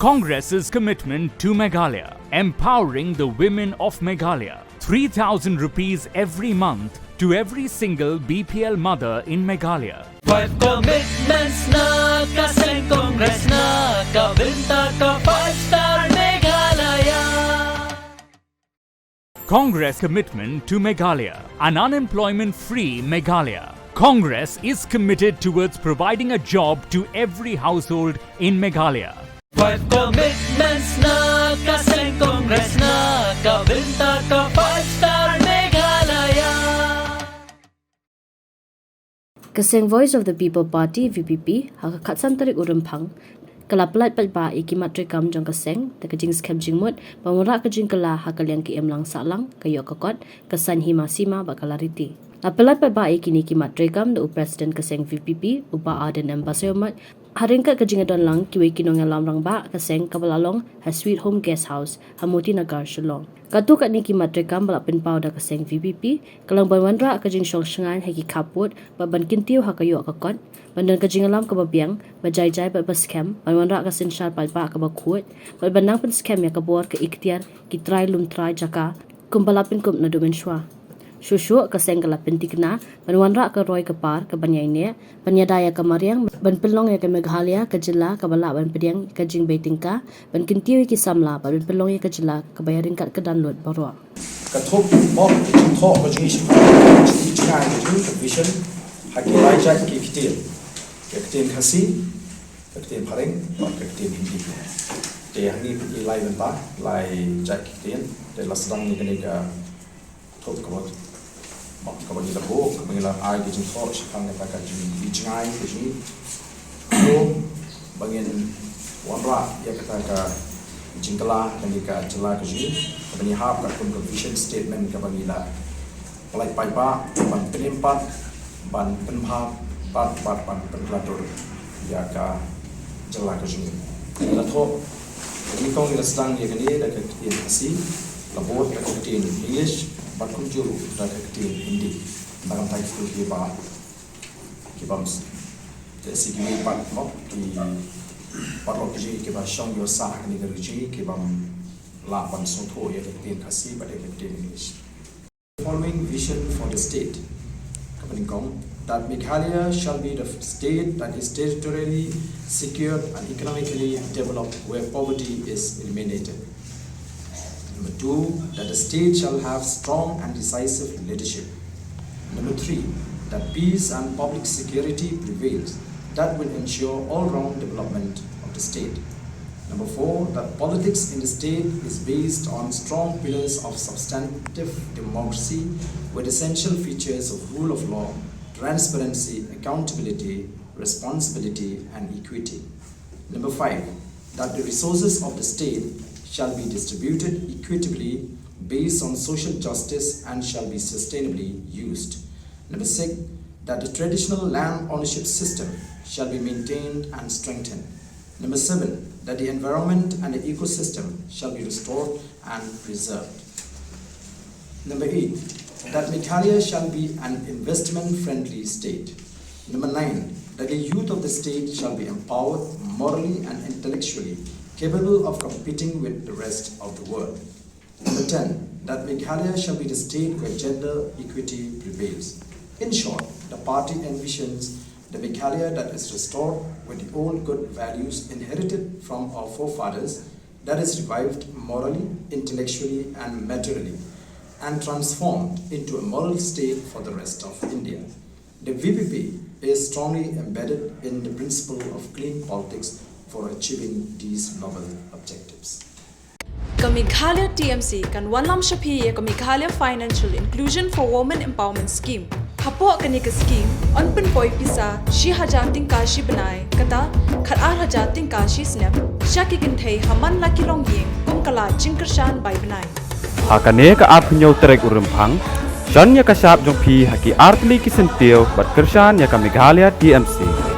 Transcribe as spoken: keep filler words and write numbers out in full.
Congress's commitment to Meghalaya, empowering the women of Meghalaya. Three thousand rupees every month to every single B P L mother in Meghalaya. Five commitments na ka seng Congress na ka bynta ka five star Meghalaya. Congress commitment to Meghalaya, an unemployment free Meghalaya. Congress is committed towards providing a job to every household in Meghalaya. Five commitments na ka seng Congress na ka bynta ka five star Meghalaya. Ka seng Voice of the People Party, V P P, ha ka khatsan tarik u Rymphang, ka la pyllait paidbah ïa ki mat treikam jong ka seng da ka jingskhem jingmut ban wanrah ka jingkylla ha ka liang ki imlang sahlang, ka ïoh ka kot, ka saiñ hima sima bad ka la riti. La pyllait paidbah ïa kine ki mat treikam da u President ka seng V P P, u Bah Ardent M Basaiawmoit, ha ryngkat ka jingïadon lang kiwei ki nongïalam rangbah ka seng kaba la long ha Sweet Home Guest House ha Motinagar, Shillong. Katto katne ki mat treikam ba la pynpaw da ka seng V P P ka long ban wanrah ka jingshong shngaiñ ha ki khappud bad ban kyntiew ha ka ïoh ka kot, ban don ka jingïalam kaba biang, ba jai jai bad ba skhem, ban wanrah ka synshar paidbah kaba khuid bad ban nang pynskhem ïa ka bor ka iktiar ki trai lum trai jaka kumba la pynkup naduh mynshuwa. Shuh shuh ka seng ka la pynthikna ban wanrah ka roi ka par kaban ïaineh, ban ïada ïa ka mariang, ban pynlong ïa ka Meghalaya ka jylla kaba lah ban pdiang ïa ka jingbei tyngka, ban kyntiew ïa ki samla bad ban pynlong ïa ka jylla kaba ïaryngkat kyrdan lut baroh. Ka thup bok ka jingthoh ka jingïashim, ka jingïashim ka vision ha ki lai jait ki ktien, ka ktien Khasi, ka ktien Phareng bad ka ktien Hindi. Te hangne ki lai bynta, lai jait ki ktien, te la sdang ïa kane ka thup kaba, kaba ngi la buh, kaba ngi la ai ka jingthoh shaphang kata ka jingïohi jngai ka jong ngi. Ba ngin wanrah ïa kata ka jingkylla kane ka jylla ka jong ngi, kaba ngi hap katkum ka vision statement kaba ngi la pyllait paidbah ban pynim pat, ban pynbha pat, pat ban pynkylla dur ïa ka jylla ka jong ngi. La thoh, ka nyngkong ngi la sdang ïa kane da ka ktien Khasi, la bud da ka ktien English bad kumjuh ruh da ka ktien Hindi. Nda kam thai kitu kiba, kiba ms-, te shi kiwei pat mo, ki, paralok ki jong ngi kiba shong ïoh sah ha kane ka ri jong ngi kiba ym lah ban sngewthuh ïa ka ktien Khasi bad ïa ka ktien English. Following vision for the state. Kaba nyngkong, that Meghalaya shall be the state that is territorially secure and economically developed, where poverty is eliminated. Number two, that the state shall have strong and decisive leadership. Number three, that peace and public security prevails that will ensure all-round development of the state. Number four, that politics in the state is based on strong pillars of substantive democracy with essential features of rule of law, transparency, accountability, responsibility, and equity. Number five, that the resources of the state shall be distributed equitably based on social justice and shall be sustainably used. Number six, that the traditional land ownership system shall be maintained and strengthened. Number seven, that the environment and the ecosystem shall be restored and preserved. Number eight, that Meghalaya shall be an investment-friendly state. Number nine, that the youth of the state shall be empowered morally and intellectually, capable of competing with the rest of the world. Number ten, that Meghalaya shall be the state where gender equity prevails. In short, the party envisions the Meghalaya that is restored, where the old good values inherited from our forefathers, that is revived morally, intellectually, and materially, and transformed into a model state for the rest of India. The V P P is strongly embedded in the principle of clean politics for achieving these noble objectives. Ka Meghalaya T M C kan wanlam sha phi ïa ka Meghalaya Financial Inclusion for Women Empowerment Scheme. Hapoh kane ka scheme, yn pynpoi pisa shi hajar tyngka shi bnai, kata khatar hajar tyngka shi snem, sha ki kynthei ha man la ki longïing, kum ka lad jingkyrshan bai bnai. Ha kane ka arphew hynñiew tarik u Rymphang, shon ïa ka shap jong phi ha ki artylli ki syntiew bad kyrshan ïa ka Meghalaya T M C.